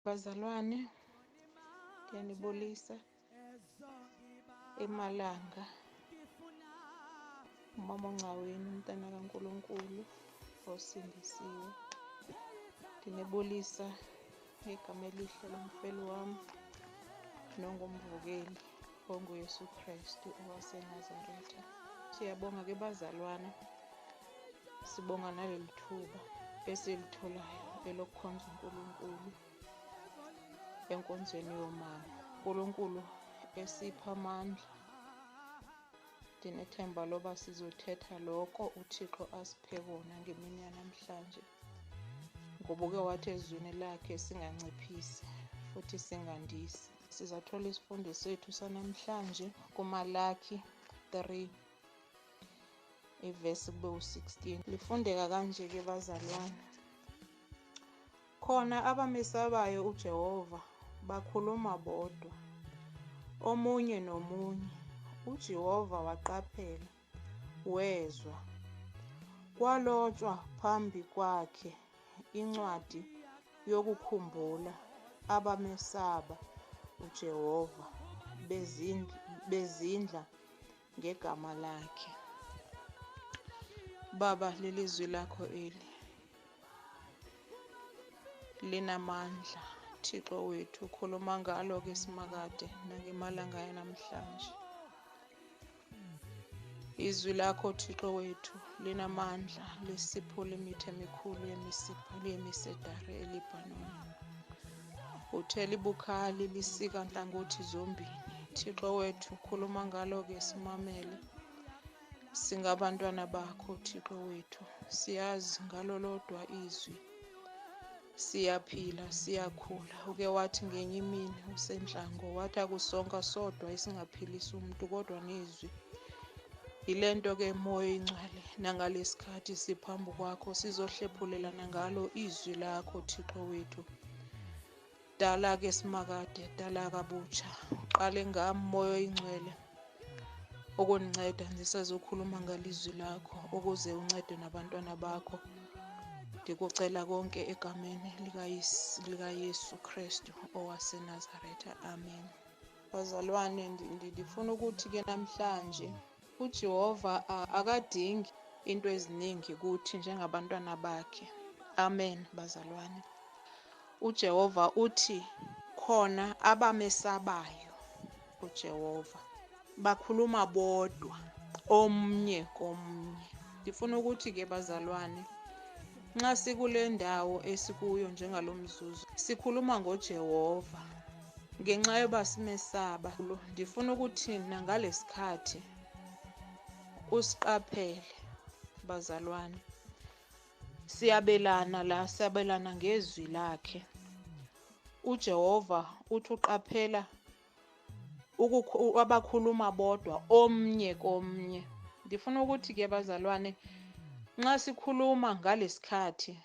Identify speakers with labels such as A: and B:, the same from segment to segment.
A: Bazalwane, ngiyanibulisa emalanga. Umama uNgcaweni, umntana kaNkulunkulu osindisiwe. Ndinibulisa ngegama elihle lomfeli wam nongumvukeli onguYesu Kristu owaseNazaretha. Siyabonga ke bazalwane, sibonga naleli thuba esilitholayo elokukhonza uNkulunkulu enkonzweni yomama. uNkulunkulu esipha amandla. Ndinethemba loba sizothetha loko uThixo asiphe kona ngemini yanamhlanje, ngoba uke wathi ezwini lakhe singanciphisi futhi singandisi. Sizathola isifundo sethu sanamhlanje kuMalaki 3 ivesi kube u-16. Lifundeka kanje-ke bazalwane. Khona abamesabayo uJehova bakhuluma bodwa, omunye nomunye. UJehova waqaphela, wezwa. Kwalotshwa phambi kwakhe incwadi yokukhumbula abamesaba uJehova, bezindla ngegama lakhe. Baba, lelizwi lakho eli linamandla. Thixo wethu, khuluma ngalo ke simakade nangemalanga yanamhlanje. Izwi lakho Thixo wethu linamandla, lisiphula imithi emikhulu yemisipha yemisedari eLibhanoni. Uthe libukhali lisika nhlangothi zombili. Thixo wethu, khuluma ngalo ke simamele. Singabantwana bakho Thixo wethu, siyazi ngalo lodwa izwi siyaphila, siyakhula. Uke wathi ngenye imini usenhlango, wathi akusonka sodwa esingaphilisa umuntu kodwa nezwi. Yile nto ke Moya oyingcwele, nangalesikhathi siphambi kwakho sizohlephulelana ngalo izwi lakho Thixo wethu. Dala ke simakade, dala kabutsha. Uqale ngami Moya oyingcwele ukundinceda ndisazokhuluma ngalizwi lakho ukuze uncede nabantwana bakho. Ndikucela konke egameni likaYesu Kristu owaseNazaretha. Amen. Bazalwane, ndifuna ukuthi ke namhlanje uJehova akadingi into eziningi kuthi njengabantwana bakhe. Amen bazalwane. uJehova uthi khona abamesabayo uJehova bakhuluma bodwa omnye komnye. Ndifuna ukuthi ke bazalwane, nxa sikule ndawo esikuyo njengalomzuzu sikhuluma ngoJehova ngenxa yoba simesaba. Ndifuna ukuthi nangalesikhathi usiqaphele bazalwane, siyabelana la, siyabelana ngezwi lakhe. uJehova uthi uqaphela abakhuluma bodwa omnye komnye. Ndifuna ukuthi ke bazalwane, nxa sikhuluma ngalesikhathi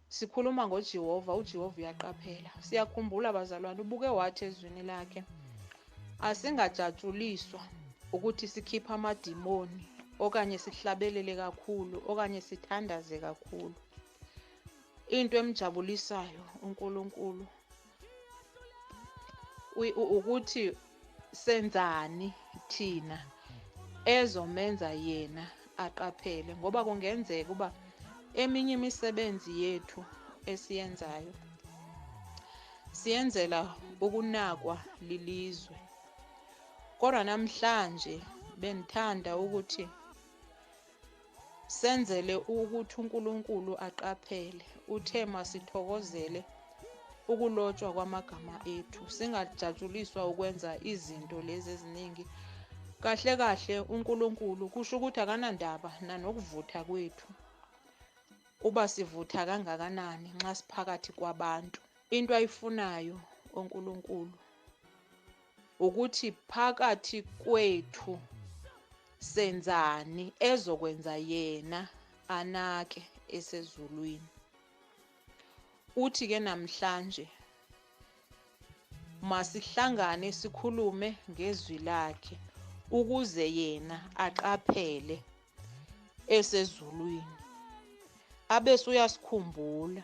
A: sikhuluma ngoJehova, uJehova uyaqaphela. Siyakhumbula bazalwane, ubuke wathi ezwini lakhe asingajatshuliswa ukuthi sikhiphe amadimoni okanye sihlabelele kakhulu okanye sithandaze kakhulu. Into emjabulisayo uNkulunkulu ukuthi senzani thina ezomenza yena aqaphele, ngoba kungenzeka uba eminye imisebenzi yethu esiyenzayo siyenzela ukunakwa lilizwe. Kodwa namhlanje bendithanda ukuthi senzele ukuthi uNkulunkulu aqaphele. Uthe masithokozele ukulotshwa kwamagama ethu, singajatshuliswa ukwenza izinto lezi eziningi. Kahle kahle uNkulunkulu kusho ukuthi akanandaba nanokuvutha kwethu, uba sivutha kangakanani nxa siphakathi kwabantu. Into ayifunayo uNkulunkulu ukuthi phakathi kwethu senzani ezokwenza yena anake esezulwini. Uthi ke namhlanje masihlangane sikhulume ngezwi lakhe ukuze yena aqaphele esezulwini, abese uyasikhumbula.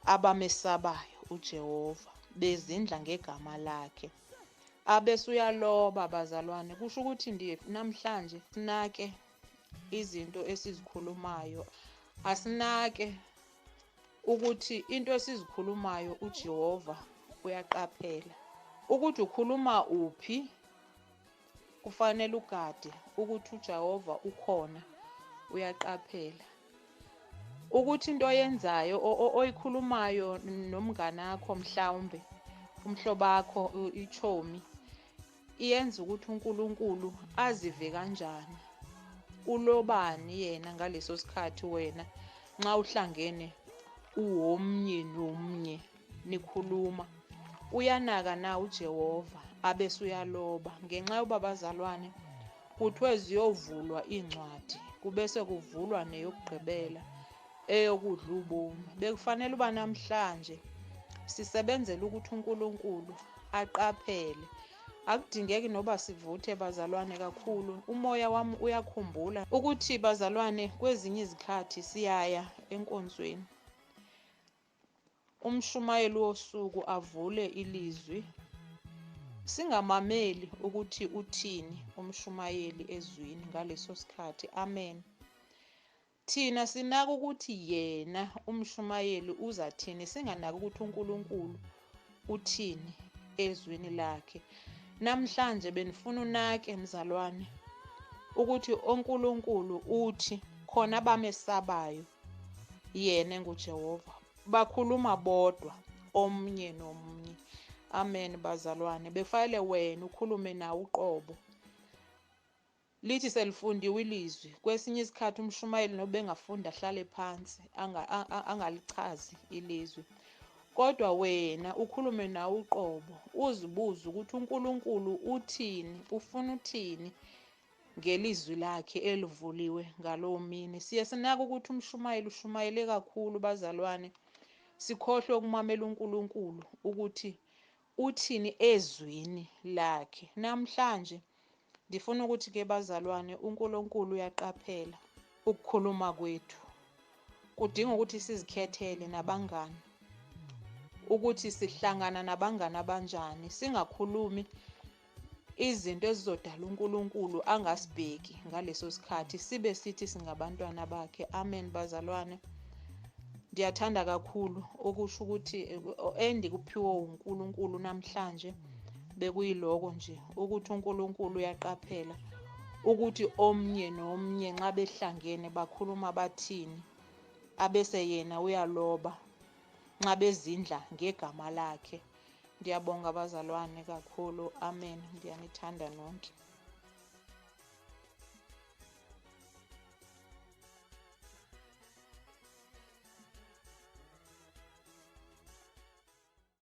A: Abamesabayo uJehova bezindla ngegama lakhe. Abese uyaloba bazalwane, kusho ukuthi ndiye namhlanje sinake izinto esizikhulumayo, asinake ukuthi into esizikhulumayo uJehova uyaqaphela. Ukuthi ukhuluma uphi, kufanele ugade ukuthi uJehova ukhona, uyaqaphela. Ukuthi into oyenzayo oyikhulumayo nomnganakho, mhlawumbe umhlobakho, ichomi, iyenza ukuthi uNkulunkulu azive kanjani, ulobani yena ngaleso sikhathi wena nxa uhlangene uwomnye nomnye nikhuluma. Uyanaka na uJehova abese uyaloba? Ngenxa yoba bazalwane kuthiwe ziyovulwa iincwadi, kubese kuvulwa neyokugqibela eyokudla ubomi. Bekufanele uba namhlanje sisebenzele ukuthi uNkulunkulu aqaphele. Akudingeki noba sivuthe bazalwane kakhulu. Umoya wami uyakhumbula ukuthi bazalwane kwezinye izikhathi siyaya enkonzweni, umshumayeli wosuku avule ilizwi, singamameli ukuthi uthini umshumayeli ezwini ngaleso sikhathi. Amen. Thina sinaka ukuthi yena umshumayeli uzathini, singanaki ukuthi uNkulunkulu uthini ezwini lakhe. Namhlanje benifuna unake mzalwane ukuthi uNkulunkulu uthi khona abamesabayo yena enguJehova bakhuluma bodwa omnye nomnye. Amen bazalwane, befanele wena ukhulume nawe uqobo. Lithi selifundiwe ilizwi, kwesinye isikhathi umshumayeli noba engafunda ahlale phansi angalichazi ilizwi, kodwa wena ukhulume nawe uqobo, uzibuze ukuthi uNkulunkulu uthini, ufuna uthini ngelizwi lakhe elivuliwe ngalowo mini. Siye sinake ukuthi umshumayeli ushumayele kakhulu bazalwane, sikhohlwe ukumamela uNkulunkulu ukuthi uthini ezwini lakhe. Namhlanje ndifuna ukuthi ke bazalwane, uNkulunkulu uyaqaphela ukukhuluma kwethu. Kudinga ukuthi sizikhethele nabangani, ukuthi sihlangana nabangani abanjani, singakhulumi izinto ezizodala uNkulunkulu angasibheki ngaleso sikhathi, sibe sithi singabantwana bakhe. Amen bazalwane. Ndiyathanda kakhulu okusho ukuthi endikuphiwe uNkulunkulu namhlanje bekuyiloko nje, ukuthi uNkulunkulu uyaqaphela ukuthi omnye nomnye nxa behlangene bakhuluma bathini, abese yena uyaloba nxa bezindla ngegama lakhe. Ndiyabonga bazalwane kakhulu. Amen. Ndiyanithanda nonke.